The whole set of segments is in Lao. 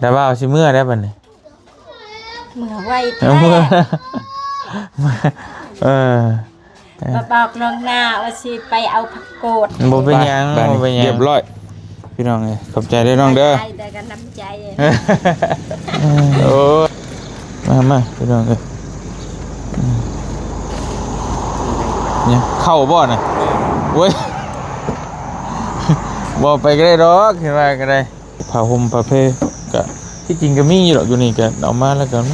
ຕາບ່າວຊິເມືອແລ້ວບັດນີ້ ເມືອໄວແທ້ ເອີ ເອີ ເອີ ມາບອກລ່ວງໜ້າວ່າຊິໄປເອົາຜັກໂກດ. ບໍ່ເປັນຫຍັງ ບໍ່ເປັນຫຍັງ ຮຽບຮ້ອຍ ພີ່ນ້ອງເອີຍ. ຂອບໃຈເດີນ້ອງເດີ ໄດ້ກັນນຳໃຈ. ໂອ້ຍ ມາໆ ພີ່ນ້ອງເອີຍ ຫຍັງ ເຂົ້າບໍ່ນະ? ໂອ້ຍ ບໍ່ໄປກໍໄດ້ດອກ ເຫັນວ່າກໍໄດ້. ຜ້າຫົ່ມຜ້າແພກໍ ທີ່ຈິງກໍມີຢູ່ດອກ ຢູ່ນີ້ກໍເອົາມາແລ້ວກໍ ອືມ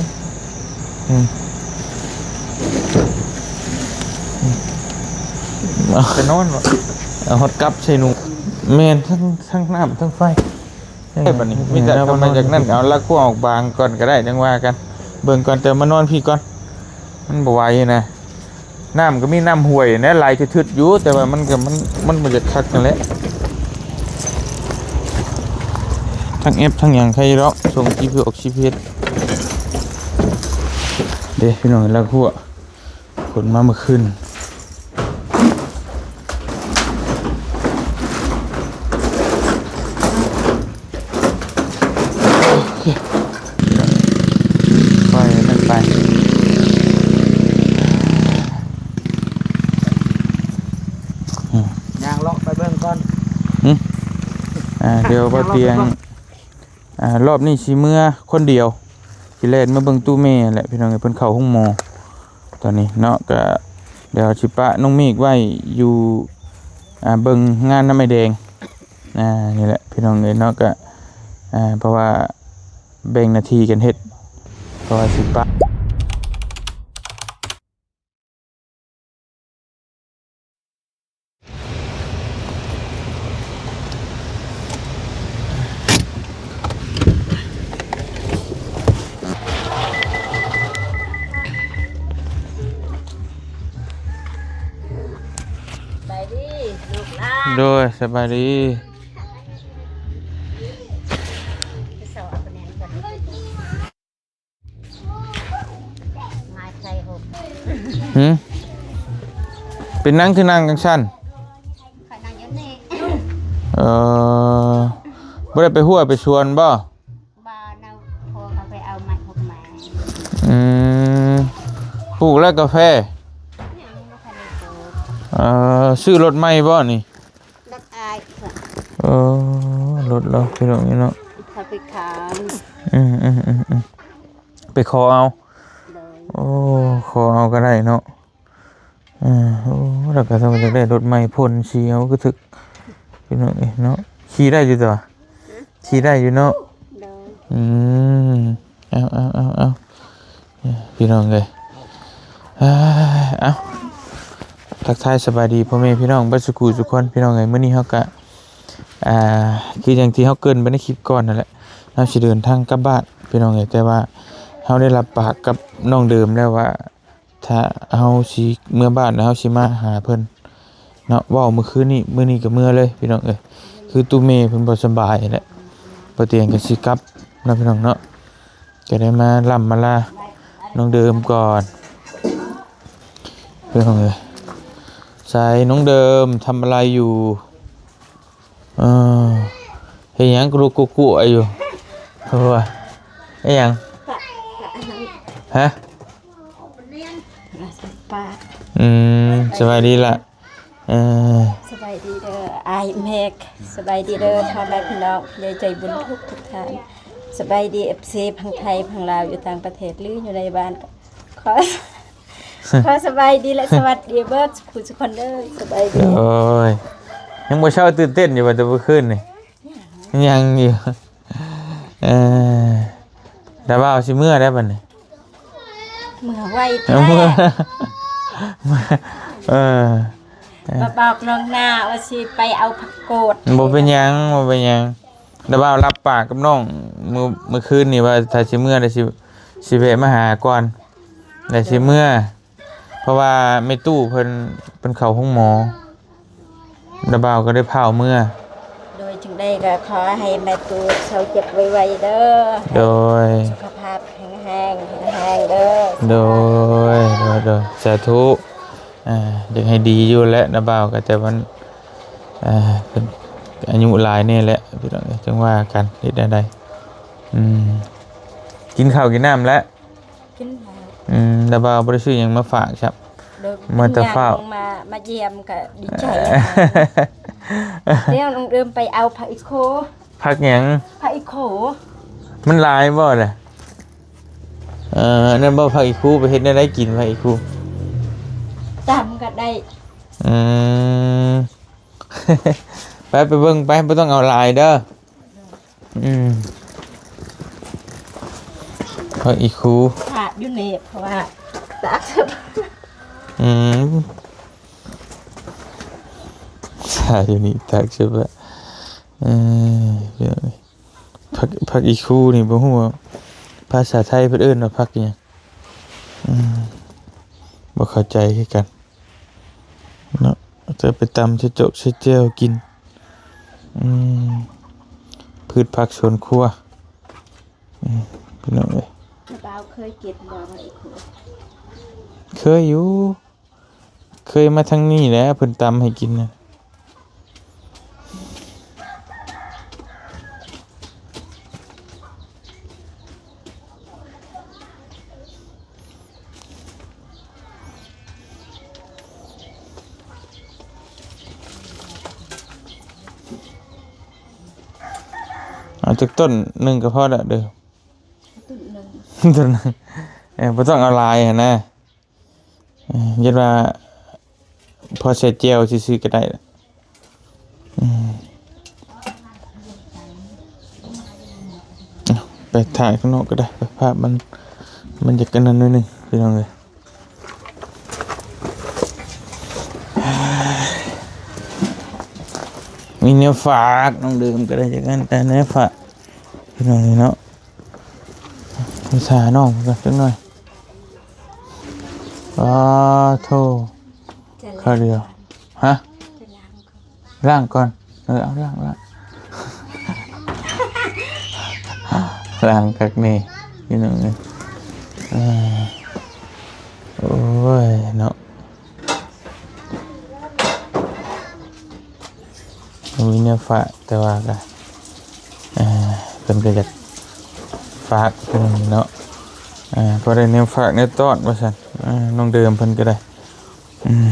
ອືມ ໄປນອນເນາະ ເອົາຮອດກັບໃສ່ໜູ. ແມ່ນ ທັງ ທັງນ້ຳທັງໄຟ. ເອີ ບັດນີ້ມີແຕ່ ເອີ ທຳມາຈາກນັ້ນ ເອົາລັກພວກອອກບາງກ່ອນກໍໄດ້ ຈັ່ງວ່າກັນ ເບິ່ງກ່ອນ ແຕ່ມານອນພີ້ກ່ອນ ມັນບໍ່ໄຫວນະ. ນ້ຳກໍມີນ້ຳຫ້ວຍແນະ ໄຫຼທຶດໆຢູ່ ແຕ່ວ່າມັນກໍ ມັນ ມັນບໍ່ຢາກຄັກນັ້ນແຫຼະ. ທັງແອັບທັງຫຍັງໃຄຢູ່ດອກ ສົ່ງຈີພີເອັສ ອອກຈີພີເອັສເດ້ ພີ່ນ້ອງ. ລັກຫົວ ຂົນມາເມື່ອຄືນ. ໂອເຄ ຄ່ອຍເບິ່ງໄປ ອືມ ຍ່າງເລາະໄປເບິ່ງກ່ອນ. ຫຶ ອ່າ ດຽວບໍ່ຕຽງ ຍ່າງເລາະໄປເບິ່ງ ອ່າ ລອບນີ້ຊິເມືອຄົນດຽວ ຊິແລ່ນມາເບິ່ງຕູ້ແມ່ແຫຼະ ພີ່ນ້ອງເອີຍ. ເພິ່ນເຂົ້າໂຮງໝໍຕອນນີ້ເນາະ ກະດຽວຊິປະນ້ອງເມກໄວ້ຢູ່ ອ່າ ເບິ່ງງານນຳອ້າຍແດງ. ອ່າ ນີ້ແຫຼະ ພີ່ນ້ອງເອີຍເນາະ ກະ ອ່າ ເພາະວ່າແບ່ງໜ້າທີ່ກັນເຮັດ ເພາະວ່າຊິປະ ສະບາຍດີລູກຫຼານ. ໂດຍ ສະບາຍດີ. ໄປເຊົາເອົາຄະແນນກ່ອນ. ຫື ເປັນຫຍັງຄືນັ່ງຈັ່ງຊັ້ນ? ຂ້ອຍນັ່ງຢູ່ນີ້. ເອີ ບໍ່ໄດ້ໄປຮົ້ວໄປສວນບໍ່? ບໍ່ນະ ພໍ່ເຂົາໄປເອົາໄມ້ ພວກໄມ້. ອືມ ປູກແລ້ວກາແຟ? ຍັງບໍ່ທັນໄດ້ປູກ. ເອີ ຊື້ລົດໃໝ່ບໍ່ນີ້? ລົດອ້າຍເພິ່ນ. ເອີ ລົດລາວ ພີ່ນ້ອງເອີຍເນາະ ເຂົາໄປຂາຍ. ອືມໆໆໆ ໄປຂໍເອົາ. ໂດຍ. ໂອ້ ຂໍເອົາກໍໄດ້ເນາະ. ເອີ ໂອ້ ແລ້ວກໍຖ້າວ່າຢາກໄດ້ລົດໃໝ່ ພົ່ນສີເອົາຄືຖືກ ພີ່ນ້ອງເອີຍເນາະ. ຂີ່ໄດ້ຢູ່ຕົວະ? ຫື ຂີ່ໄດ້ຢູ່ເນາະ. ໂດຍ. ອືມ ເອົາໆໆໆ ເອີ ພີ່ນ້ອງເອີຍ ເອົາ ທັກທາຍສະບາຍດີພໍ່ແມ່ພີ່ນ້ອງເບິດສູ່ຜູ້ສູ່ຄົນ ພີ່ນ້ອງເອີຍ. ມື້ນີ້ເຮົາກະ ອ່າ ຄືຢ່າງທີ່ເຮົາເກີ່ນໄປໃນຄລິບກ່ອນນັ້ນແຫຼະ ເຮົາຊິເດີນທາງກັບບ້ານ ພີ່ນ້ອງເອີຍ. ແຕ່ວ່າເຮົາໄດ້ຮັບປາກກັບນ້ອງເດີມແລ້ວວ່າ ຖ້າເຮົາຊິເມືອບ້ານ ເຮົາຊິມາຫາເພິ່ນເນາະ. ເວົ້າມື້ຄືນນີ້ ມື້ນີ້ກໍເມືອເລີຍ ພີ່ນ້ອງເອີຍ. ຄືຕູ້ແມ່ເພິ່ນບໍ່ສະບາຍແຫຼະ ບໍ່ຕຽງກໍຊິກັບເນາະ ພີ່ນ້ອງເນາະ. ກໍໄດ້ມາລ່ຳມາລານ້ອງເດີມກ່ອນ ພີ່ນ້ອງເອີຍ. ໃສ ນ້ອງເດີມ ທຳອະໄລຢູ່? ເອີ ເຮັດຫຍັງກະລຸກກຸກກຸອະຢູ່? ເອີ ເຮັດຫຍັງ? ຮະ? ອືມ ສະບາຍດີລະ. ເອີ ສະບາຍດີເດີອ້າຍແມັກ ສະບາຍດີເດີພໍ່ແມ່ພີ່ນ້ອງ ໃຫຍ່ໃຈບຸນທຸກໆທ່ານ. ສະບາຍດີເອັຟຊີ ຝັ່ງໄທ ຝັ່ງລາວ ຢູ່ຕ່າງປະເທດ ຫຼື ຢູ່ໃນບ້ານ ຂໍ ຂໍສະບາຍດີ ແລະ ສະຫວັດດີເບິດສູ່ຜູ້ສູ່ຄົນເດີ. ສະບາຍດີ. ໂອ້ຍ ຍັງບໍ່ເຊົາ ຕື່ນເຕັ້ນຢູ່ບໍ່ ແຕ່ເມື່ອຄືນນີ້? ຍັງຢູ່. ເອີ ດາວບ່າວຊິເມືອແລ້ວບັດນີ້ ເມືອໄວແທ້ ເມືອ ເອີ ມາບອກລ່ວງໜ້າວ່າຊິໄປເອົາຜັກໂກດ. ບໍ່ເປັນຫຍັງ ບໍ່ເປັນຫຍັງ. ດາວບ່າວຮັບປາກກັບນ້ອງມື້ ມື້ຄືນນີ້ວ່າຖ້າຊິເມືອ ແລ້ວຊິ ຊິແວະມາຫາກ່ອນ ແລ້ວຊິເມືອ. ເພາະວ່າແມ່ຕູ້ເພິ່ນ ເພິ່ນເຂົ້າໂຮງໝໍ ດາວບ່າວກໍໄດ້ພ້າວເມືອ. ໂດຍ ຈັ່ງໃດກໍຂໍໃຫ້ແມ່ຕູ້ເຊົາເຈັບໄວໆເດີ. ໂດຍ ສຸຂະພາບແຂງແຮງ ແຂງແຮງເດີ. ໂດຍ ໂດຍ ໂດຍ ສາທຸ. ອ່າ ຢາກໃຫ້ດີຢູ່ແຫຼະ ດາວບ່າວກໍ ແຕ່ມັນ ອ່າ ເປັນອາຍຸຫຼາຍແນ່ແຫຼະ ພີ່ນ້ອງເອີຍ ຈັ່ງວ່າກັນ ເຮັດແນວໃດ. ອືມ ກິນເຂົ້າກິນນ້ຳແລ້ວ? ກິນແລ້ວ. ອືມ ແຕ່ວ່າບໍ່ໄດ້ຊື້ຫຍັງມາຝາກຊ້ຳ. ໂດຍ ມາແຕ່ຟ້າວ ມາ ມາຢ້ຽມກໍດີໃຈ. ດຽວນ້ອງເດີມໄປເອົາຜັກອີໂຄ. ຜັກຫຍັງ? ຜັກອີໂຄ. ມັນຫຼາຍບໍ່ລະ? ເອີ ອັນນັ້ນບໍ່ ຜັກອີຄູ ໄປເຮັດແນວໃດກິນຜັກອີຄູ? ຕຳກໍໄດ້. ອືມ ໄປ ໄປເບິ່ງໄປ ບໍ່ຕ້ອງເອົາຫຼາຍເດີ. ອືມ ຜັກອີຄູ ຂາດຢູ່ນີ້ ເພາະວ່າຕັກ ອືມ ຂາດຢູ່ນີ້ ຕັກ ເອີ ຜັກ ຜັກອີຄູນີ້ ບໍ່ຮູ້ວ່າພາສາໄທເພິ່ນເອີ້ນວ່າຜັກອີ່ຫຍັງ. ອືມ ບໍ່ເຂົ້າໃຈຄືກັນເນາະ ຈະໄປຕຳໃສ່ໂຈກໃສ່ແຈ່ວກິນ. ອືມ ພືດຜັກສວນຄົວ. ອືມ ພີ່ນ້ອງເອີຍ ບ່າວເຄີຍກິນບໍ່? ເຄີຍຢູ່ ເຄີຍມາທາງນີ້ແຫຼະ ເພິ່ນຕຳໃຫ້ກິນນະ. ເອົາຈັກຕົ້ນໜຶ່ງກໍພໍລະເດີ. ຕົ້ນໜຶ່ງ ຕົ້ນໜຶ່ງ ເອີ ບໍ່ຕ້ອງເອົາຫຼາຍຫັ້ນນະ. ເອີ ຢ້ານວ່າພໍໃສ່ແຈ່ວຊື່ໆກໍໄດ້ລະ. ອືມ ໄປຖ່າຍຂ້າງນອກກໍໄດ້ ໄປ ພາບມັນ ມັນຢາກອັນນັ້ນໜ້ອຍໜຶ່ງ ພີ່ນ້ອງເອີຍ. ມີແນວຝາກ ນ້ອງເດີມກໍໄດ້ ຈາກນັ້ນ ແຕ່ແນວຝາກ ພີ່ນ້ອງນີ້ເນາະ. ສານ້ອງເພິ່ນກ່ອນຈັກໜ່ອຍ. ປາໂທ ຄາວດຽວ. ຮະ? ລ້າງກ່ອນ. ເອີ ເອົາລ້າງ ລ້າງ ລ້າງຄັກແນ່ ພີ່ນ້ອງເອີຍ. ເອີ ໂອ້ຍເນາະ. ບໍ່ມີແນວຝາກ ແຕ່ວ່າກໍ ເອີ ເພິ່ນກໍຢາກຝາກເນາະ ເອີ ພໍໄດ້ແນວຝາກແນວຕ້ອນວ່າຊັ້ນ. ເອີ ນ້ອງເດີມເພິ່ນກໍໄດ້ ອືມ.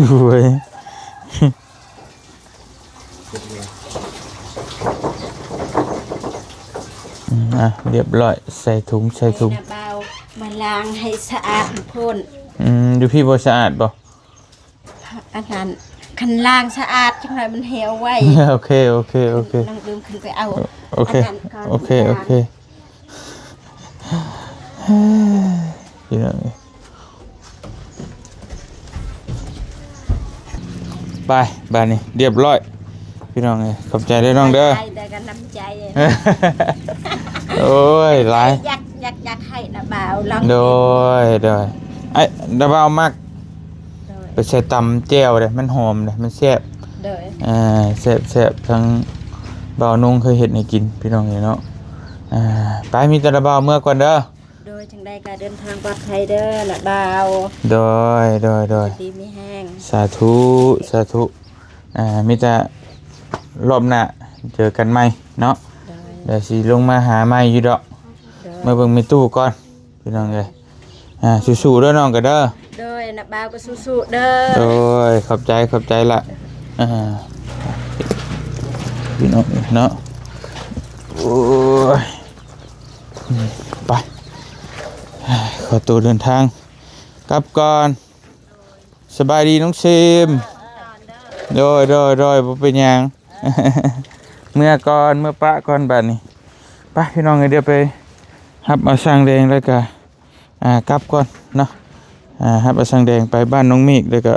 ໂອ້ຍ ອືມ ອ່ະ ລຽບຮ້ອຍ ໃສ່ຖົງ ໃສ່ຖົງ. ແມ່ນະບ່າວ ມາລ້າງໃຫ້ສະອາດພຸ້ນ. ອືມ ຢູ່ພີ້ບໍ່ສະອາດບໍ່? ອັນນັ້ນ ຄັນລ້າງສະອາດຈັກໜ້ອຍມັນແຫ້ວໄວ. ໂອເຄ ໂອເຄ ໂອເຄ ນ້ອງເດີມຂຶ້ນໄປເອົາ. ໂອເຄ ອັນນັ້ນກ່ອນ ໂອເຄ ໂອເຄ ພີ່ນ້ອງເອີຍ. ໄປ ບາດນີ້ລຽບຮ້ອຍ ພີ່ນ້ອງເອີຍ. ຂອບໃຈເດີນ້ອງເດີ ໄດ້ກັນນຳໃຈ. ໂອ້ຍ ຫຼາຍ ຢາກ ຢາກ ຢາກໃຫ້ນະບ່າວລອງ. ໂດຍ ໂດຍ ອ້າຍ ນະບ່າວມັກ. ໂດຍ ໄປໃສ່ຕຳແຈ່ວເດ້ ມັນຫອມເດ້ ມັນແຊບ. ໂດຍ ເອີ ແຊບໆ ທາງບ່າວນົງເຄີຍເຮັດໃຫ້ກິນ ພີ່ນ້ອງເອີຍເນາະ. ອ່າ ໄປ ມີແຕ່ນະບ່າວເມືອກ່ອນເດີ. ໂດຍ ຈັ່ງໃດກໍເດີນທາງປອດໄພເດີນະບ່າວ. ໂດຍ ໂດຍ ໂດຍ ຢູ່ດີມີແຮງ. ສາທຸ ສາທຸ. ອ່າ ມີແຕ່ລອບໜ້າເຈີກັນໃໝ່ເນາະ. ໂດຍ ດຽວຊິລົງມາຫາໃໝ່ຢູ່ດອກ. ໂດຍ ມາເບິ່ງແມ່ຕູ້ກ່ອນ ພີ່ນ້ອງເອີຍ. ອ່າ ສູ້ໆເດີນ້ອງກໍເດີ. ໂດຍ ນະບ່າວກໍສູ້ໆເດີ. ໂດຍ ຂອບໃຈ ຂອບໃຈລະ. ອ່າ ພີ່ນ້ອງເນາະ ໂອ້ຍ ໄປ ຂໍໂຕເດີນທາງກັບກ່ອນ. ສະບາຍດີນ້ອງຊີມ. ໂດຍ ໂດຍ ໂດຍ ບໍ່ເປັນຫຍັງ. ເມືອກ່ອນ ເມືອປະກ່ອນບາດນີ້. ໄປ ພີ່ນ້ອງເອີຍ ດຽວໄປຮັບເອົາຊ່າງແດງ ແລ້ວກະ ອ່າ ກັບກ່ອນເນາະ. ອ່າ ຮັບເອົາຊ່າງແດງໄປບ້ານນ້ອງເມກ ແລ້ວກໍ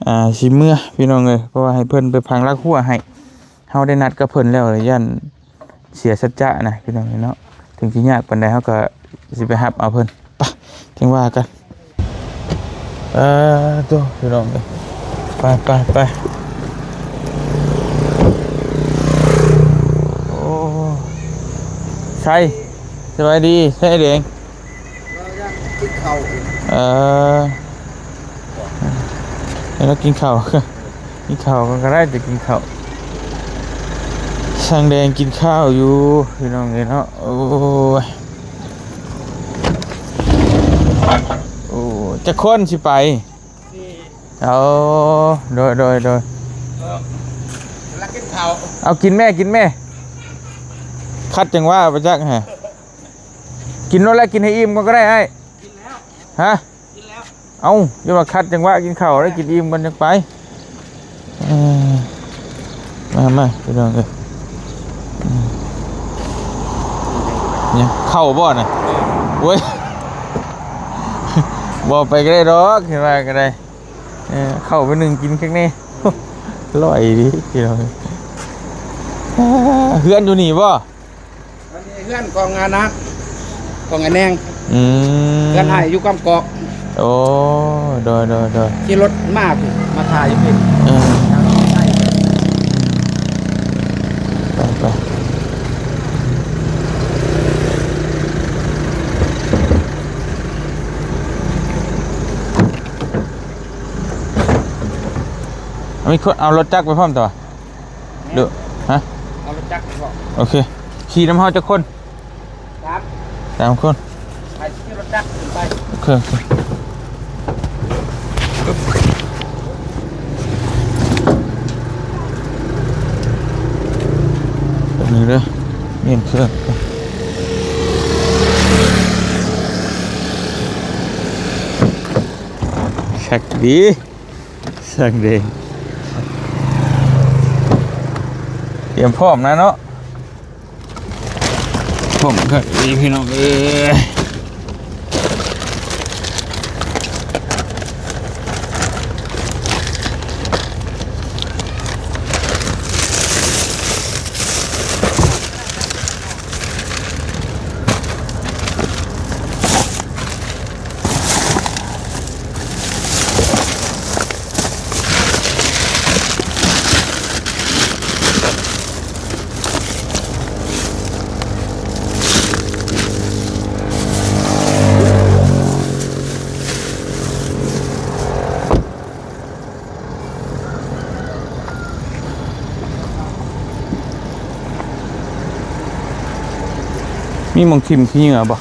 ອ່າ ຊິເມືອພີ່ນ້ອງເອີຍ ເພາະວ່າໃຫ້ເພິ່ນໄປຝັງຫຼັກຮົ້ວໃຫ້. ເຮົາໄດ້ນັດກັບເພິ່ນແລ້ວ ຢ້ານເສຍສັດຈະນະພີ່ນ້ອງເອີຍເນາະ. ເຖິງຊິຍາກປານໃດ ເຮົາກໍຊິໄປຮັບເອົາເພິ່ນ ໄປ ຈັ່ງວ່າກັນ. ເອີ ໂຕ ພີ່ນ້ອງເອີຍ ໄປ ໄປ ໄປ. ໂອ້ ໄຊ ສະບາຍດີ ໄຊແດງ. ກິນເຂົ້າ ເອີ ໃຫ້ລາວກິນເຂົ້າ ກິນເຂົ້າກໍໄດ້ ແຕ່ກິນເຂົ້າ. ຊ່າງແດງກິນຂ້າວຢູ່ພີ່ນ້ອງເອີຍເນາະ. ໂອ້ຍ ໂອ້ ຈັກຄົນຊິໄປ? ເອົາ ໂດຍ ໂດຍ ໂດຍ. ເອົາ ກິນແມ່ ກິນແມ່. ຂັດຈັງຫວະໄປຈັກຫະ. ກິນໂລດແຫຼະ ກິນໃຫ້ອີ່ມກ່ອນກໍໄດ້ອ້າຍ. ກິນແລ້ວ ຮະ? ກິນແລ້ວ. ເອົ້າ ຢ່າວ່າຂັດຈັງຫວະກິນເຂົ້າເດີ້ ກິນອີ່ມກ່ອນຈັ່ງໄປ. ເອີ ມາ ມາ ພີ່ນ້ອງເອີຍ. ຫຍັງ ເຂົ້າບໍ່ນະ? ໂອ້ຍ ບໍ່ໄປກໍໄດ້ດອກ ເຫັນວ່າກໍໄດ້. ເອີ ເຂົ້າໄປໜຶ້ງກິນຄັກແນ່. ລອຍດີ ພີ່ນ້ອງເອີຍ. ເຮືອນຢູ່ນີ້ບໍ່? ອັນນີ້ເຮືອນຂອງອານາ ຂອງອາແນງ. ອືມ ເຮືອນອ້າຍຢູ່ກຳກອກ. ໂອ້ ໂດຍ ໂດຍ ໂດຍ. ຂີ່ລົດມາພີ້ ມາຖ່າຍຢູ່ພີ້. ເອີ ໄປ ໄປ. ມີຄົນເອົາລົດຈັກໄປພ້ອມຕົວະ? ເດີ ຮະ? ເອົາລົດຈັກໄປພ້ອມ. ໂອເຄ. ຂີ່ນຳເຮົາຈັກຄົນ? ສາມ ສາມຄົນ. ໄປຂີ່ລົດຈັກຂຶ້ນໄປ. ໂອເຄ ໂອເຄ. ແປັບໜຶ່ງເດີ ປ່ຽນເຄື່ອງ. ຄັກດີ. ຊ່າງເດ ຕຽມພ້ອມນະເນາະ. ພ້ອມຄັກດີພີ່ນ້ອງເອີຍ. ມີໝ່ອງຖິ້ມຂີ້ເຫຍື້ອບໍ່?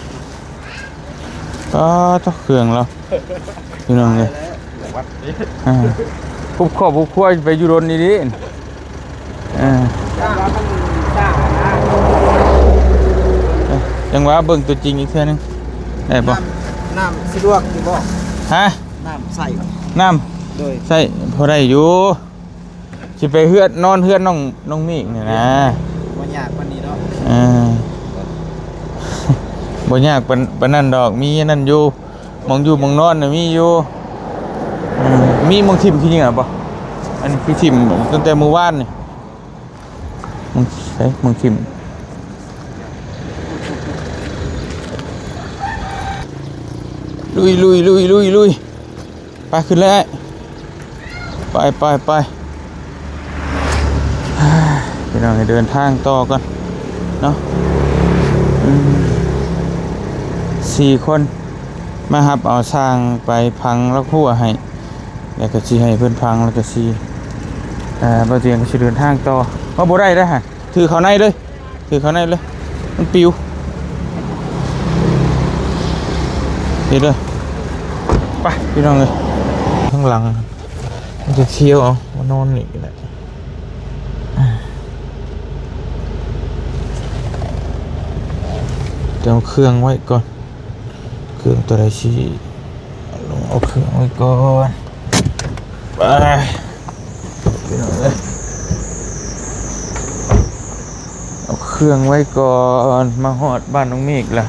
ປາດໂທ້ ເຄື່ອງລາວ ພີ່ນ້ອງເອີຍ. ອ່າ ຄຸບຄອບຄຸບຄົວໄປຢູ່ດົນອີ່ຫຼີ. ເອີ ຈັ່ງວ່າເບິ່ງຕົວຈິງອີກເທື່ອໜຶ່ງໄດ້ບໍ່? ນ້ຳ ນ້ຳສະດວກຢູ່ບໍ່? ຮະ? ນ້ຳໃຊ້ ນ້ຳ ໂດຍ ໃຊ້ພໍໄດ້ຢູ່. ຊິໄປເຮືອນ ນອນເຮືອນນ້ອງ ນ້ອງມີກນີ້ນະ ບໍ່ຍາກປານນີ້ດອກ. ເອີ ບໍ່ຍາກປານ ປານນັ້ນດອກ ມີອັນນັ້ນຢູ່ ໝ່ອງຢູ່ໝ່ອງນອນນະມີຢູ່. ເອີ ມີໝ່ອງຖິ້ມຂີ້ເຫຍື້ອບໍ່? ອັນນີ້ຄືຖິ້ມຕັ້ງແຕ່ມື້ວານນີ້. ໝ່ອງໃສ ໝ່ອງຖິ້ມ. ລຸຍ ລຸຍ ລຸຍ ລຸຍ ລຸຍ. ໄປ ຂຶ້ນເລີຍ ໄປ ໄປ ໄປ. ພີ່ນ້ອງ ໃຫ້ເດີນທາງຕໍ່ກ່ອນເນາະ. ອືມ ສີ່ຄົນ ມາຮັບເອົາຊ່າງໄປຝັງຫຼັກຮົ້ວໃຫ້ ແລ້ວກໍຊິໃຫ້ເພິ່ນຝັງ ແລ້ວກໍຊິ ເອີ ບ່າວຕຽງກໍຊິເດີນທາງຕໍ່. ເອົາ ບໍ່ໄດ້ເດີ້ຫັ້ນ ຖືເຂົ້າໃນເລີຍ. ຖືເຂົ້າໃນເລີຍ ມັນປິວ. ເຮັດເດີ ໄປພີ່ນ້ອງເອີຍ. ທາງຫຼັງມັນຈະທ່ຽວເອົາ ມານອນນີ້ກໍໄດ້. ແຕ່ເອົາເຄື່ອງໄວ້ກ່ອນ ເຄື່ອງຕົວໃດຊິ ເອົາລົງ ເອົາເຄື່ອງໄວ້ກ່ອນ. ໄປ ພີ່ນ້ອງເອີຍ ເອົາເຄື່ອງໄວ້ກ່ອນ. ມາຮອດບ້ານນ້ອງເມກລະ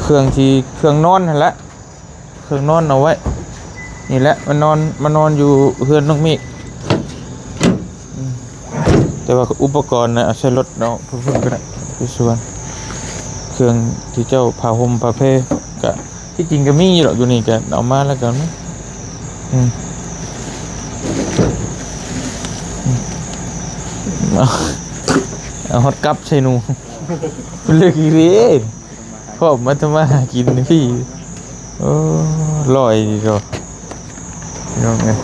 ເຄື່ອງທີ່ ເຄື່ອງນອນຫັ້ນລະ. ເຄື່ອງນອນເອົາໄວ້ນີ້ແຫຼະ ມານອນ ມານອນຢູ່ເຮືອນນ້ອງເມກ. ອືມ ແຕ່ວ່າອຸປະກອນນະ ເອົາໃສ່ລົດເນາະ ເພິ່ນກໍໄດ້ໄປສວນ. ເຄື່ອງທີ່ເຈົ້າ ຜ້າຫົ່ມ ຜ້າແພ ກະ ທີ່ຈິງກໍມີຢູ່ດອກ ຢູ່ນີ້ກໍເອົາມາແລ້ວກໍ ອືມ ອືມ ເອົາ ເອົາຮອດກັບໃສ່ໜູ ເລີກອີກເດ້. ພ້ອມມາທຳມາຫາກິນພີ່. ໂອ້ ລອຍດີດອກ ພີ່ນ້ອງເອີຍ.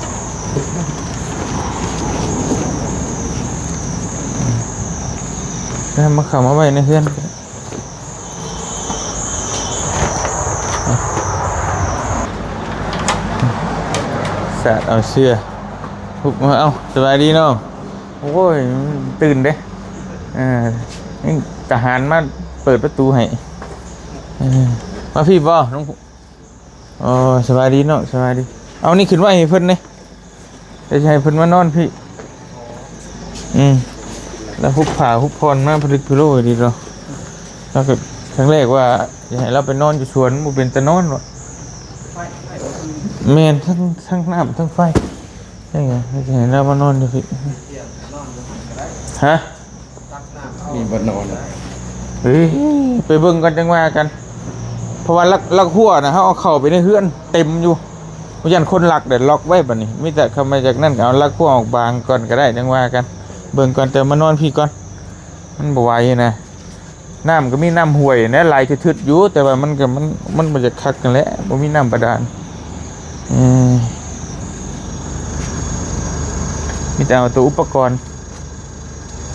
ນຳມາເຂົ້າມາໄວ້ໃນເຮືອນ ສາດເອົາເສື້ອ ປຸກມາ. ເອົ້າ ສະບາຍດີນ້ອງ. ໂອ້ຍ ຕື່ນເດ້. ເອີ ນີ້ທະຫານມາເປີດປະຕູໃຫ້. ເອີ ມາພີ້ບໍ່ນ້ອງ? ອໍ ສະບາຍດີນ້ອງ ສະບາຍດີ. ເອົານີ້ຂຶ້ນໄວ້ໃຫ້ເພິ່ນເດ້ ດຽວຊິໃຫ້ເພິ່ນມານອນພີ້. ອືມ ແລ້ວຮຸບຜ້າຮຸບຜ່ອນມາ ຜະລິກຜະໂລດີດອກ. ແລ້ວກໍຄັ້ງແລກວ່າ ຢາກໃຫ້ລາວໄປນອນຢູ່ສວນ ບໍ່ເປັນຕານອນວ່າ. ແມ່ນ ທັງ ທັງນ້ຳ ທັງໄຟ ຈັ່ງໃດ ໃຫ້ລາວມານອນຢູ່ພີ້. ຮະ? ມີບ່ອນນອນ. ເອີຍ ໄປເບິ່ງກ່ອນ ຈັ່ງວ່າກັນ. ເພາະວ່າລັກ ລັກຮົ້ວນະ ເຮົາເອົາເຂົ້າໄປໃນເຮືອນເຕັມຢູ່ ບໍ່ຢ້ານຄົນລັກເດ້ ລັອກໄວ້. ບັດນີ້ມີແຕ່ເຂົ້າມາຈາກນັ້ນ ກໍເອົາລັກຮົ້ວອອກບາງກ່ອນກໍໄດ້ ຈັ່ງວ່າກັນ. ເບິ່ງກ່ອນ ແຕ່ມານອນພີ້ກ່ອນ ມັນບໍ່ໄຫວນະ. ນ້ຳກໍມີນ້ຳຫ້ວຍນະ ໄຫຼທຶດໆຢູ່ ແຕ່ວ່າມັນກໍ ມັນ ມັນບໍ່ຢາກຄັກຫັ້ນແຫຼະ ບໍ່ມີນ້ຳບາດານ. ເອີ ມີແຕ່ເອົາໂຕອຸປະກອນ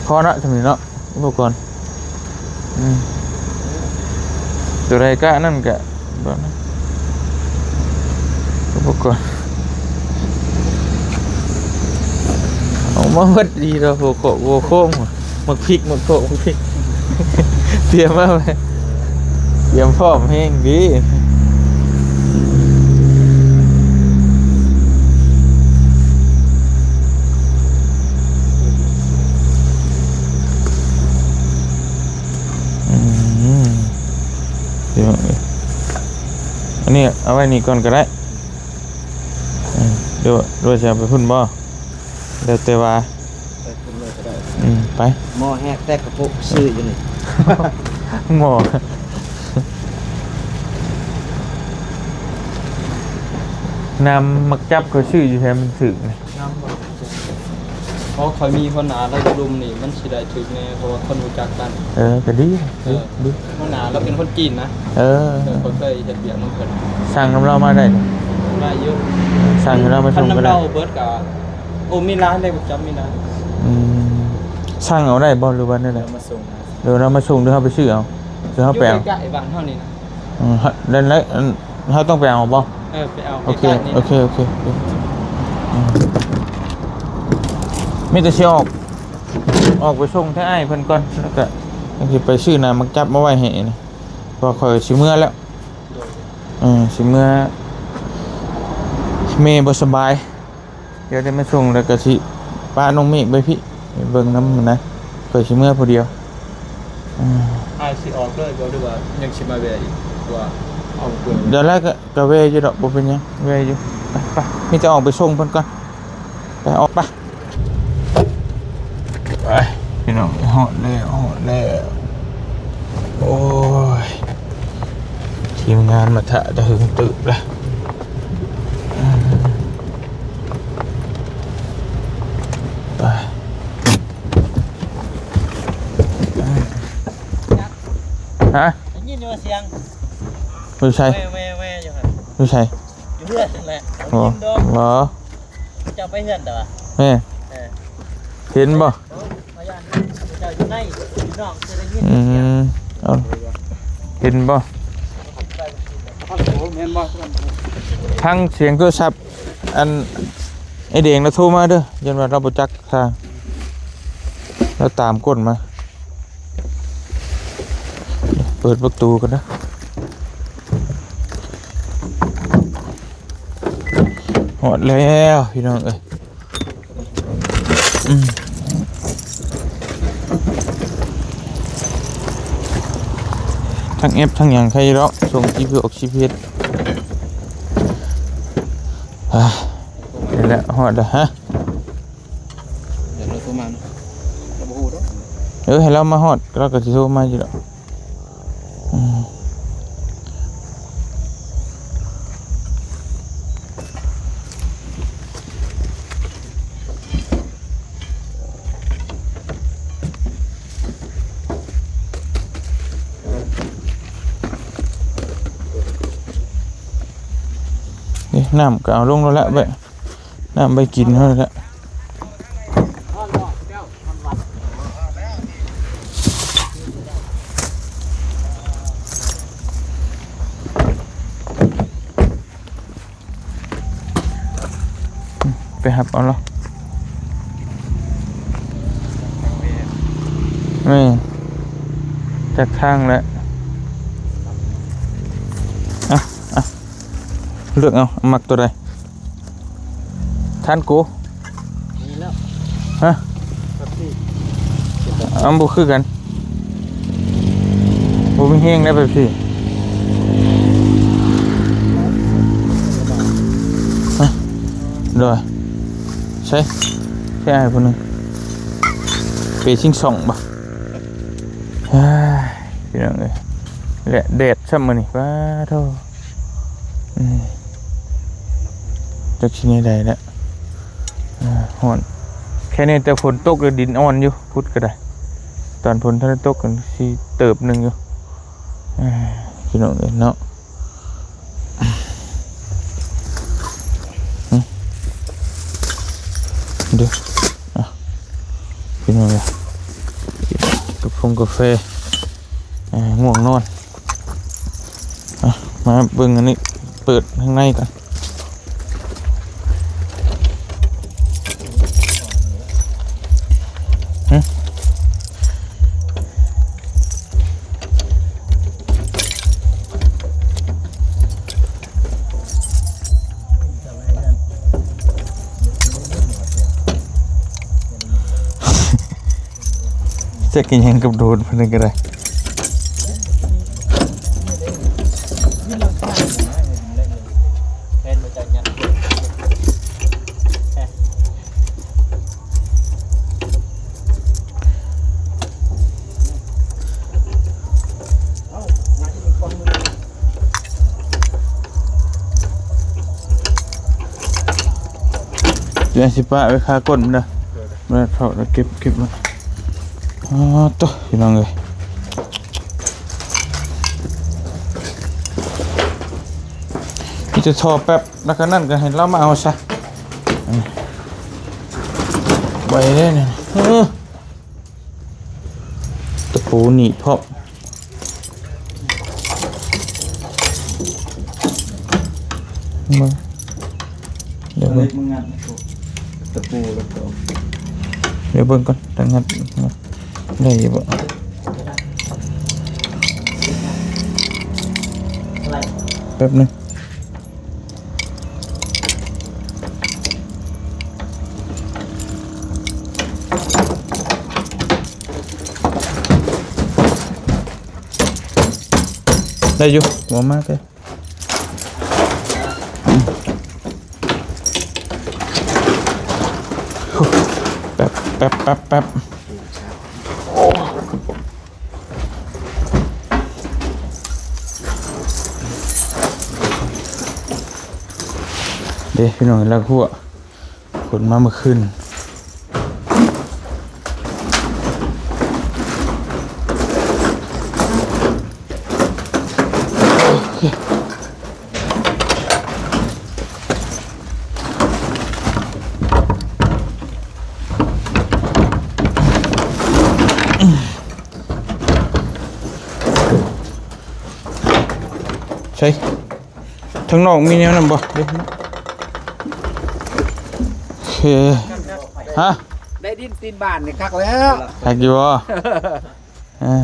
ພໍເນາະ ຊ່ຳນີ້ເນາະ ອຸປະກອນ. ອືມ ໂຕໃດກະອັນນັ້ນກະ ອຸປະກອນ ເອົາມາເບິດດີແລ້ວ ຫົວເຄາະຫົວໂຄ້ງ ໝາກພິກ ໝາກເຜາະ ໝາກພິກ ຕຽມມາ ຕຽມພ້ອມແຮງດີ. ອືມ ດຽວ ອັນນີ້ເອົາໄວ້ນີ້ກ່ອນກໍໄດ້. ອືມ ຫຼືວ່າ ຫຼືວ່າຊິເອົາໄປພຸ້ນບໍ່? ແລ້ວແຕ່ວ່າ ໄປພຸ້ນເລີຍກໍໄດ້. ອືມ ໄປ. ໝໍ້ແຮກແຕກກະໂປະ ຊື້ຢູ່ນີ້. ໝໍ້ ນ້ຳໝາກຈັບ ຂ້ອຍຊື້ຢູ່ໃສມັນຖືກນີ້? ນ້ຳບໍ່? ເພາະຂ້ອຍມີຫົວໜ້າລາວຢູ່ລຸ່ມນີ້ ມັນຊິໄດ້ຖືກແດ່ ເພາະວ່າຄົນຮູ້ຈັກກັນ. ເອີ ກໍດີ ເອີ ດີ ດີ. ຫົວໜ້າລາວເປັນຄົນຈີນນະ. ເອີ ເອີ ຂ້ອຍເຄີຍເຮັດວຽກນຳເພິ່ນ. ສັ່ງນຳລາວມາໄດ້ບໍ່? ໄດ້ຢູ່. ສັ່ງໃຫ້ລາວມາສົ່ງກໍໄດ້. ຄັນນຳລາວເບິດກໍ ໂອ້ ມີຮ້ານໃດບໍ່? ຈຳມີຮ້ານ. ອືມ ສັ່ງເອົາໄດ້ບໍ່ ຫຼືວ່າແນວໃດ? ເອົາມາສົ່ງ. ເອີ ລາວມາສົ່ງ ຫຼືເຮົາໄປຊື້ເອົາ? ຫຼືເຮົາໄປເອົາ? ຢູ່ໃກ້ໆບ້ານເຮົານີ້ນະ. ອືມ ນັ້ນແຫຼະ ອັນ ເຮົາຕ້ອງໄປເອົາບໍ່? ເອີ ໄປເອົາ. ໂອເຄ ໃກ້ໆນີ້ນະ. ໂອເຄ ໂອເຄ ໂອເຄ. ອືມ ມີແຕ່ຊິອອກ ອອກໄປສົ່ງແຕ່ອ້າຍເພິ່ນກ່ອນ ແລ້ວກະຈັ່ງຊິໄປຊື້ນ້ຳໝາກຈັບມາໄວ້ໃຫ້ນີ້ ເພາະຂ້ອຍຊິເມືອແລ້ວ. ເອີ ຊິເມືອ ແມ່ບໍ່ສະບາຍ. ດຽວໄດ້ມາສົ່ງແລ້ວກໍຊິປະນ້ອງເມກໄວ້ພີ້ ໄປເບິ່ງນຳນະ ຂ້ອຍຊິເມືອຜູ້ດຽວ. ອືມ ອ້າຍຊິອອກເລີຍບໍ່ ຫຼືວ່າຍັງຊິມາແວ່ອີກ? ວ່າອອກເລີຍ ດຽວແລ້ວກໍ ກໍແວ່ຢູ່ດອກ ບໍ່ເປັນຫຍັງ ແວ່ຢູ່. ໄປ ໄປ ມີແຕ່ອອກໄປສົ່ງເພິ່ນກ່ອນ. ໄປ ອອກໄປ. ໄປ ພີ່ນ້ອງ ຮອດແລ້ວ ຮອດແລ້ວ. ໂອ້ຍ ທີມງານມາຖ້າແຕ່ຫຶງຕື່ນລະ. ໄປ ຮະ? ໄດ້ຍິນຢູ່ວ່າສຽງ ຢູ່ໃສ? ແວ່ໆໆ ຢູ່ຫັ້ນ. ຢູ່ໃສ? ຢູ່ເຮືອນຫັ້ນແຫຼະ. ບໍ່ ໄດ້ຍິນດອກ ບໍ່. ເຈົ້າໄປເຮືອນແຕ່ວ່າ ແມ່ນ ເອີ ເຫັນບໍ່? ເຈົ້າຢູ່ໃນ ຢູ່ນອກຈະໄດ້ຍິນ. ອືມ ເອົາ ເຫັນບໍ່? ແມ່ນບໍ່? ຟັງສຽງໂທລະສັບ ອັນ ໄອ້ແດງລາວໂທມາເດີ ຢ້ານວ່າລາວບໍ່ຈັກທາງ ລາວຕາມກົ້ນມາ. ເປີດປະຕູກ່ອນນະ. ຮອດແລ້ວພີ່ນ້ອງເອີຍ. ທັງແອັບທັງຫຍັງໃຄດອກ ສົ່ງຈີພີເອັສ ອອກຈີພີເອັສ. ອ່າ ນີ້ແຫຼະ ຮອດແລ້ວ. ຮະ? ດຽວລາວໂທມາເນາະ ລາວບໍ່ຮູ້ດອກ. ເອີ ໃຫ້ລາວມາຮອດ ລາວກໍຊິໂທມາຢູ່ດອກ. ອືມ ນີ້ ນ້ຳກໍເອົາລົງແລ້ວລະ ໄວ້ ນ້ຳໄວ້ກິນເຮົາແຫຼະ. ໄປຮັບເອົາລະ ແມ່ນ ຈັກທາງແຫຼະ. ອ່ະ ອ່ະ ເລືອກເອົາ ມັກຕົວໃດ? ທານໂກ ນີ້ແລ້ວ ຮະ? ເປັບຊີ ມັນບໍ່ຄືກັນ ບໍ່ມີແຮງໃດເປັບຊີ. ຮະ? ໂດຍ ໃສ່ ໃສ່ອ້າຍຜູ້ໜຶ່ງ ເປຊິງຊ່ອງບໍ່? ເຮີ້ຍ ພີ່ນ້ອງເອີຍ ແລະແດດຊ້ຳມື້ນີ້ ປາໂທ. ອືມ ຈັກຊິແນວໃດລະ ເອີ ຮ້ອນ ແຄ່ນີ້ແຕ່ຝົນຕົກແລ້ວດິນອ່ອນຢູ່ ຂຸດກໍໄດ້ ຕອນຝົນທັນໄດ້ຕົກກໍຊິເຕີບໜຶ່ງຢູ່ ເອີ ພີ່ນ້ອງເອີຍເນາະ. ອືມ ເດີ ອ່ະ ພີ່ນ້ອງເອີຍ ກິນກາຟົງກາແຟ ອ່າ ງ່ວງນອນ. ອ່ະ ມາເບິ່ງອັນນີ້ ເປີດຂ້າງໃນກ່ອນ. ຫຶ ຈັກອີ່ຫຍັງກັບໂດຣນເພິ່ນນັ້ນກໍໄດ້. ດຽວຊິປະໄວ້ຄາກົ້ນມັນເດີ ມາເຂົ້າແລ້ວເກັບ ເກັບມາ. ອໍ ໂຕ ພີ່ນ້ອງເອີຍ ມີແຕ່ທໍ່ແປັບ ແລ້ວກໍນັ້ນກໍໃຫ້ລາວມາເອົາຊະ ໄວເດ້ນີ້ ເອີ ຕະປູໜີບພ້ອມ ເບິ່ງ ດຽວເບິ່ງ ເຫຼັກມັນງັດ ຕະປູແລ້ວກໍ ດຽວເບິ່ງກ່ອນ ຕ້ອງງັດ ໄດ້ຢູ່ບໍ່? ແປັບໜຶ່ງ. ໄດ້ຢູ່ ບໍ່ມາກເລີຍ. ແປັບ ແປັບ ແປັບ ແປັບ. ເດ້ພີ່ນ້ອງ ລາກຫົວ ຂົນມາເມື່ອຄືນ. ໃສ່ ທາງນອກມີແນວນັ້ນບໍ່? ໂອເຄ ຮະ? ໄດ້ດິນຕີນບ້ານນີ້ຄັກແລ້ວ ຄັກຢູ່ບໍ່? ເອີ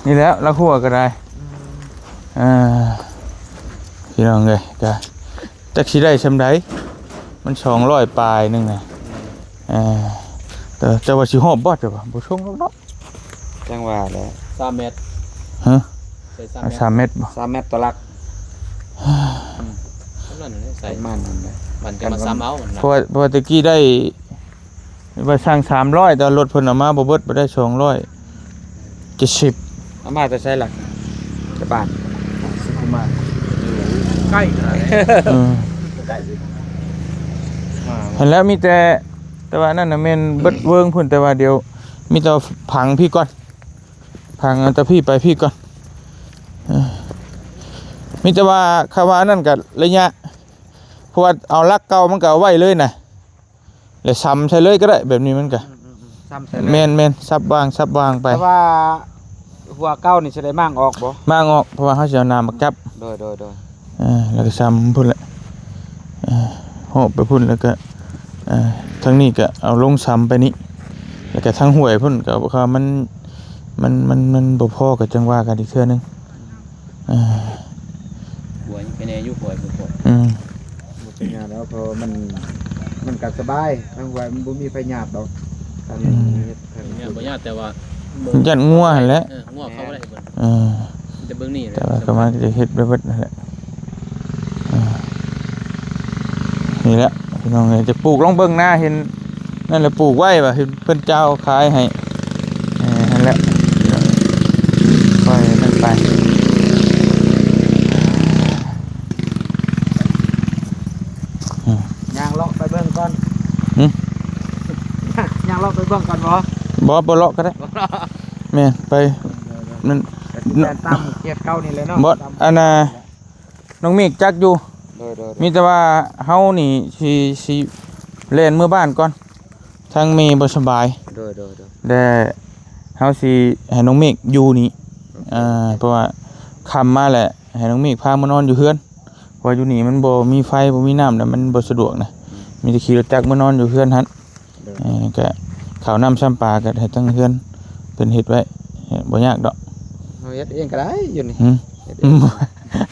ນີ້ແຫຼະ ລາກຫົວກໍໄດ້ ອືມ ເອີ ພີ່ນ້ອງເອີຍ ກະຈັກຊິໄດ້ຊ່ຳໃດ ມັນສອງຮ້ອຍປາຍໜຶ່ງນະ ເອີ ແຕ່ ແຕ່ວ່າຊິຮອບບໍ່ ເຈົ້າວ່າ ບໍ່ຊົງດອກເນາະ ຈັ່ງວ່າແຫຼະ ສາມແມັດ ຮະ? ໃສ່ສາມແມັດ ສາມແມັດບໍ່? ສາມແມັດຕໍ່ຫຼັກ ອືມ ໃສ່ ປະມານນັ້ນແຫຼະ ມັນຈະມາຊ້ຳເອົາ ເພາະວ່າ ເພາະວ່າແຕ່ກີ້ໄດ້ ວ່າສັ່ງສາມຮ້ອຍ ແຕ່ວ່າລົດເພິ່ນເອົາມາບໍ່ເບິດ ບໍ່ໄດ້ສອງຮ້ອຍເຈັດສິບ ເອົາມາແຕ່ໃສລະ? ຈະບ້ານ ສຸຂຸມາ ໃກ້ຂະໜາດໃດ ເອີ ໃກ້ ຫັ້ນແຫຼະ ມີແຕ່ ແຕ່ວ່ານັ້ນນະແມ່ນເບິດເວີງພຸ້ນ ແຕ່ວ່າດຽວ ມີແຕ່ຝັງພີ້ກ່ອນ ພັງເອົາແຕ່ພີ້ໄປພີ້ກ່ອນ ເອີ ມີແຕ່ວ່າຄຳວ່າອັນນັ້ນກະໄລຍະ ເພາະວ່າເອົາຫຼັກເກົ່າມັນກະເອົາໄວ້ເລີຍນະ ແລ້ວຊຳໃສ່ເລີຍກໍໄດ້ ແບບນີ້ມັນກະ ອືມໆໆ ຊຳໃສ່ເລີຍ ແມ່ນໆ ສັບວາງ ສັບວາງໄປ ແຕ່ວ່າຫົວເກົ່ານີ້ຊິໄດ້ມ້າງອອກບໍ່? ມ້າງອອກ ເພາະວ່າເຮົາຊິເອົາໜາມໝາກຈັບ ໂດຍໆໆ ອ່າ ແລ້ວກໍຊຳພຸ້ນແຫຼະ ອ່າ ຮອບໄປພຸ້ນ ແລ້ວກໍ ອ່າ ທາງນີ້ກໍເອົາລົງຊຳໄປນີ້ ແລ້ວກໍທາງຫ້ວຍພຸ້ນ ກໍເພາະວ່າມັນ ມັນ ມັນ ມັນບໍ່ພໍ ກໍຈັ່ງວ່າກັນອີກເທື່ອໜຶ່ງ ອ່າ ຫົວຍັງໄປແດ່ຢູ່ ຫົວບໍ່ພໍ ອືມ ບໍ່ເປັນຫຍັງດອກ ເພາະວ່າມັນ ມັນກໍສະບາຍ ທາງຫ້ວຍມັນບໍ່ມີພະຍາດດອກ ຄັນ ອືມ ເຮັດ ບໍ່ຍາກ ແຕ່ວ່າຢ້ານງົວຫັ້ນແຫຼະ ເອີ ງົວເຂົ້າບໍ່ໄດ້ ເອີ ແຕ່ເບິ່ງນີ້ແຫຼະ ແຕ່ວ່າກໍມັນຈະເຮັດໄປເບິດຫັ້ນແຫຼະ ເອີ ນີ້ແຫຼະພີ່ນ້ອງເອີຍ ຈະປູກລອງເບິ່ງນາ ເຫັນນັ້ນແຫຼະ ປູກໄວ້ວ່າເພິ່ນເຈົ້າຂາຍໃຫ້ ເອີ ຫັ້ນແຫຼະ ຄ່ອຍນັ້ນໄປ ອືມ ຍ່າງເລາະໄປເບິ່ງກ່ອນ ຫຶ? ຍ່າງເລາະໄປເບິ່ງກ່ອນບໍ່? ບໍ່ ບໍ່ເລາະກໍໄດ້ ບໍ່ເລາະ ແມ່ນ ໄປ ເອີ ມັນ ແມ່ນຕາມເຂດເກົ່ານີ້ແຫຼະເນາະ ບໍ່ ຕາມ ອັນນ່າ ນ້ອງເມກຈັກຢູ່ ໂດຍໆໆ ມີແຕ່ວ່າເຮົານີ້ຊິ ຊິແລ່ນເມືອບ້ານກ່ອນ ທາງແມ່ບໍ່ສະບາຍ ໂດຍໆໆ ແລະເຮົາຊິໃຫ້ນ້ອງເມກຢູ່ນີ້ ໂອເຄ ອ່າ ເພາະວ່າຄ່ຳມາແລ້ວ ໃຫ້ນ້ອງເມກພາມານອນຢູ່ເຮືອນ ເພາະວ່າຢູ່ນີ້ມັນບໍ່ມີໄຟ ບໍ່ມີນ້ຳ ແລ້ວມັນບໍ່ສະດວກນະ ອືມ ມີແຕ່ຂີ່ລົດຈັກມານອນຢູ່ເຮືອນຫັ້ນ ໂດຍ ເອີ ກະເຂົ້ານ້ຳຊ້ຳປາກະໃຫ້ທາງເຮືອນເພິ່ນເຮັດໄວ້ ບໍ່ຍາກດອກ ເຮົາເຮັດເອງກໍໄດ້ຢູ່ນີ້ ຫຶ? ເຮັດເອງ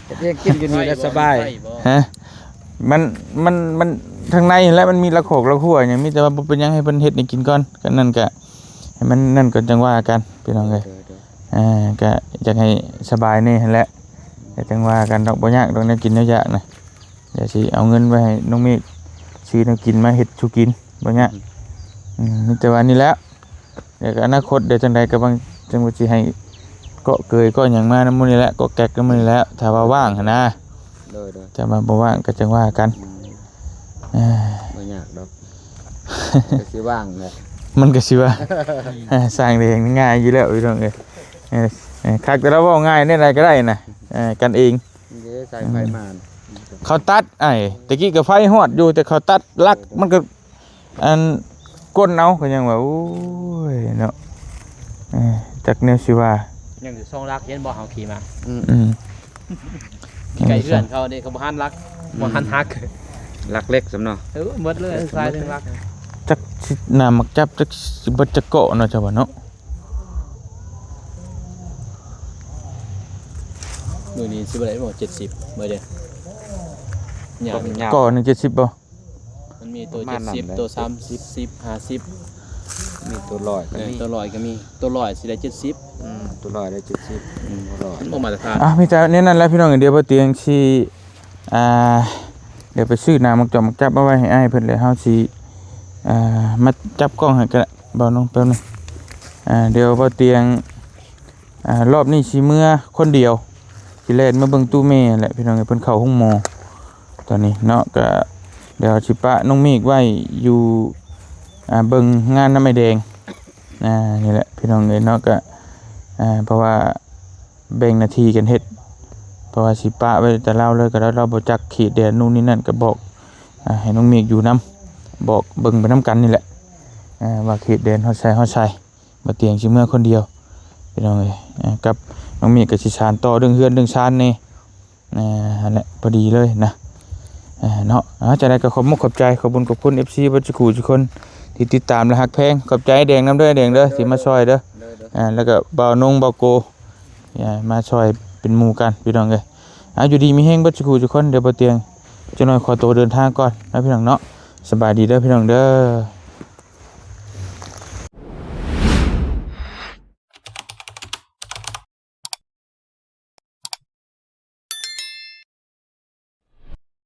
ເຮັດເອງກິນຢູ່ນີ້ລະສະບາຍ ຮະ? ມັນ ມັນ ມັນ ທາງໃນຫັ້ນແຫຼະ ມັນມີລະຄອກລະຄົວຫຍັງ ມີແຕ່ວ່າບໍ່ເປັນຫຍັງ ໃຫ້ເພິ່ນເຮັດໃຫ້ກິນກ່ອນ ກະນັ້ນກະ ໃຫ້ມັນນັ້ນກ່ອນ ຈັ່ງວ່າກັນ ພີ່ນ້ອງເອີຍ ໂດຍໆ ເອີ ກະຢາກໃຫ້ສະບາຍແດ່ຫັ້ນແຫຼະ ແຕ່ຈັ່ງວ່າກັນດອກ ບໍ່ຍາກດອກ ແນວກິນແນວຢາກນະ ດຽວຊິເອົາເງິນໄວ້ໃຫ້ນ້ອງເມກ ຊື້ແນວກິນມາເຮັດສູ່ກິນ ບໍ່ຍາກ ອືມ ອືມ ມີແຕ່ວ່ານີ້ແຫຼະ ດຽວກໍອະນາຄົດ ດຽວຈັ່ງໃດກໍຫວັງ ຈັ່ງວ່າຊິໃຫ້ເກາະເກີຍເກາະຫຍັງມານຳໝູ່ນີ້ແຫຼະ ເກາະແກັກນຳໝູ່ນີ້ແຫຼະ ຖ້າວ່າວ່າງຫັ້ນນະ ໂດຍໆ ຖ້າວ່າບໍ່ວ່າງກໍຈັ່ງວ່າກັນ ອືມ ເອີ ບໍ່ຍາກດອກ ກໍຊິວ່າງແຫຼະ ມັນກໍຊິວ່າງ ເອີ ສ້າງເດ້ງງ່າຍຢູ່ແລ້ວ ພີ່ນ້ອງເອີຍ ເອີ ເອີ ຄັກ ແຕ່ລາວເວົ້າງ່າຍແນວໃດກໍໄດ້ນະ ເອີ ກັນເອງ ເດ້ ສາຍໄຟມາ ເຂົາຕັດ ອ້າຍ ແຕ່ກີ້ກໍໄຟຮອດຢູ່ ແຕ່ເຂົາຕັດຫຼັກ ມັນກໍ ອັນ ກົ້ນເອົາ ກໍຍັງວ່າ ໂອ້ຍ ເນາະ ເອີ ຈັກແນວຊິວ່າ ຍັງຢູ່ສອງຫຼັກ ເຫັນບໍ່ ເຮົາຂີ່ມາ ອືມ ອືມ ໃກ້ເຮືອນເຂົາເດ້ ເຂົາບໍ່ຫັນຫຼັກ ອືມ ບໍ່ຫັນຫັກ ຫຼັກເຫຼັກຊ້ຳເນາະ ເອີ ໝົດເລີຍ ສາຍໜຶ່ງຫຼັກ ຈັກຊິໜາໝາກຈັບ ຈັກຊິເບິດຈັກເກາະເນາະ ເຈົ້າວ່າເນາະ ມື້ນີ້ຊິບໍ່ໄດ້ບໍ່ ເຈັດສິບ ເບິ່ງເດ້ ຍາວ ເກາະໜຶ່ງເຈັດສິບບໍ່? ມັນມີໂຕ ປະມານນັ້ນແຫຼະ ເຈັດສິບ ໂຕສາມສິບ ຫ້າສິບ ມີໂຕຮ້ອຍກໍມີ ເອີ ໂຕຮ້ອຍກໍມີ ໂຕຮ້ອຍຊິໄດ້ເຈັດສິບ ອືມ ໂຕຮ້ອຍໄດ້ເຈັດສິບ ອືມ ໂຕຮ້ອຍ ມັນບໍ່ມາດຕະຖານ ອ່ະ ມີແຕ່ແນວນັ້ນແຫຼະພີ່ນ້ອງ ດຽວບໍ່ຕຽງຊິ ອ່າ ດຽວໄປຊື້ໜາໝາກຈອກໝາກຈັບມາໄວ້ໃຫ້ອ້າຍເພິ່ນ ແລ້ວເຮົາຊິ ອ່າ ມາຈັບກ້ອງໃຫ້ກໍໄດ້ ເບົານອງ ແປັບໜຶ່ງ ອ່າ ດຽວບໍ່ຕຽງ ອ່າ ຮອບນີ້ຊິເມືອຄົນດຽວ ຊິແລ່ນມາເບິ່ງຕູ້ແມ່ແຫຼະ ພີ່ນ້ອງເອີຍ ເພິ່ນເຂົ້າໂຮງໝໍຕອນນີ້ເນາະ ກະດຽວຊິປະນ້ອງເມກໄວ້ຢູ່ ອ່າ ເບິ່ງງານນຳອ້າຍແດງ ອ່າ ນີ້ແຫຼະ ພີ່ນ້ອງເອີຍເນາະ ກະ ອ່າ ເພາະວ່າແບ່ງໜ້າທີ່ກັນເຮັດ ເພາະວ່າຊິປະໄວ້ແຕ່ລາວເລີຍ ກະລາວ ລາວບໍ່ຈັກເຂດແດນ ນູ່ນນີ້ນັ້ນ ກະບອກ ອ່າ ໃຫ້ນ້ອງເມກຢູ່ນຳ ບອກເບິ່ງໄປນຳກັນນີ້ແຫຼະ ອ່າ ວ່າເຂດແດນຮອດໃສ ຮອດໃສ ບໍ່ຕຽງຊິເມືອຄົນດຽວ ພີ່ນ້ອງເອີຍ ອ່າ ກັບນ້ອງເມກກໍຊິສານຕໍ່ເລື່ອງເຮືອນເລື່ອງຊານແດ່ ອ່າ ຫັ້ນແຫຼະ ພໍດີເລີຍນະ ອ່າ ເນາະ ອ່າ ຈັ່ງໃດກໍຂອບມຸກຂອບໃຈ ຂອບບຸນຂອບຄຸນ ເອັຟຊີ ເບິດສູ່ຄູ່ສູ່ຄົນທີ່ຕິດຕາມ ແລະ ຮັກແພງ ຂອບໃຈແດງນຳເດີ ແດງເດີ ທີ່ມາຊ່ອຍເດີ ໂດຍໆ ອ່າ ແລ້ວກໍບ່າວນົງ ບ່າວໂກ ອ່າ ມາຊ່ອຍເປັນໝູ່ກັນ ພີ່ນ້ອງເອີຍ ອ່າ ຢູ່ດີມີແຮງເບິດສູ່ຄູ່ສູ່ຄົນ ດຽວບໍ່ຕຽງ ຈັກໜ້ອຍຂໍໂຕເດີນທາງກ່ອນເນາະ ພີ່ນ້ອງເນາະ ສະບາຍດີເດີ ພີ່ນ້ອງເດີ.